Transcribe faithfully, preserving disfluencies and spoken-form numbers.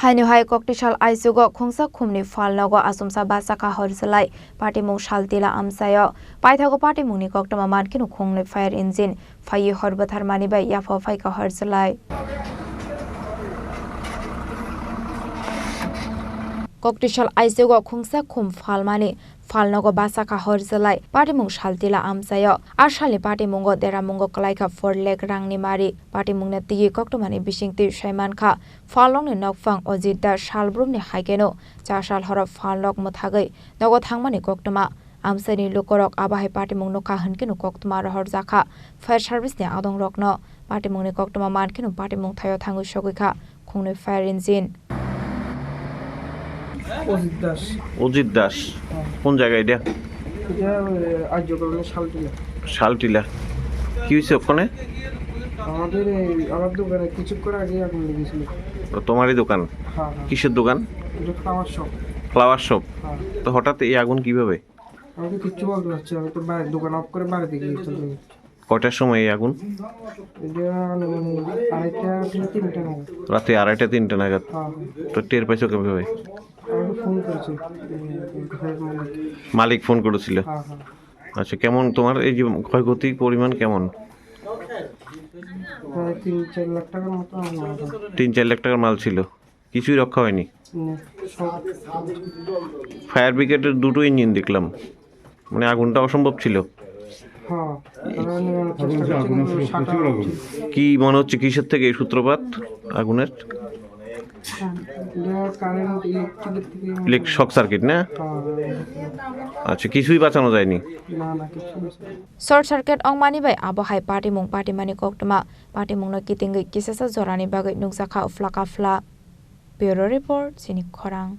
Haino hai Koktisal aichugo khungsa khumni phalnogo achomsa bachakha hor chwlai patimung saltila amchaio. Paithago patimungni koktwma mankhe khungnwi fire engine phaiwi hor bwtharmani bai yapha phaikha hor chwlai. Koktisal aichugo khungsa khum phalmani phalnogo bachakha hor chwlai patimung saltila amchaio. A salni patimungo deramungo kwlaikha four lakh rangni mari. Patimungno twiwi koktwmani bisingtwi saimankha phalnokni nokphang Ojit Das salbrumni haikeno cha sal horo phalnok mwthagwi nogo thangmani koktwma. Amchaini lukorok abo hai patimung nukha hwnkhe koktwma rohorjakha fire service ni adongrokno. Patimungni koktwma mankhe patimung thaio thangwi sogwikha khungnwi fire engine. Ajit দাস। অজিত দাস। হ্যাঁ। কোন জায়গা এটা? এটা ওই আর্যকরণের শালটিলা। শালটিলা। কি হয়েছে ওখানে? আমাদের এই, আমার দোকানে কিছুক্ষণ আগে আগুন লেগেছিল। ও, তোমারই দোকান? হ্যাঁ, হ্যাঁ। কিসের দোকান? এটা ফ্লাওয়ার শপ। Flower shop? হ্যাঁ। তো হঠাৎ এই আগুন কিভাবে? আমি তো কিচ্ছু বলতে পারছি না, আমি তো বাইরে দোকান অফ করে বাড়িতে গিয়ে চলে গেছি। কয়টার সময় এই আগুন? এটা আনুমানিক আড়াইটা থেকে তিনটা নাগাদ। রাতে আড়াইটা তিনটা নাগাদ? হ্যাঁ, হ্যাঁ। তো টের পাইছো কিভাবে? আমাকে ফোন করেছে, উম, ঘরের মালিক। মালিক ফোন করেছিল? হ্যাঁ, হ্যাঁ। আচ্ছা, কেমন তোমার এই যে ক্ষয়ক্ষতির পরিমাণ কেমন? প্রায় তিন চার লাখ টাকার মতো আমার মাল। তিন চার লাখ টাকার মাল ছিল, কিছুই রক্ষা হয়নি? না, সব। ফায়ার ব্রিগেডের দুটো ইঞ্জিন দেখলাম, মানে আগুনটা অসম্ভব ছিল। হ্যাঁ, তারা নেভানোর চেষ্টা করছে, কিন্তু সাটা হচ্ছে। কি মনে হচ্ছে, কিসের থেকে এই সূত্রপাত আগুনের? এটা কারেন্ট ইলেকট্রিকের থেকে মনে ইলেক-, হয়। শর্ট সার্কিট না? হ্যাঁ। আচ্ছা, কিছুই বাঁচানো যায়নি? না, না, কিছু না। Short circuit wngmani bai abo hai patimung patimani koktwma, patimungno kitingwi kisasa jorani bagwi nukjakha uphla kaphla. Bureau Report, Chini Khorang.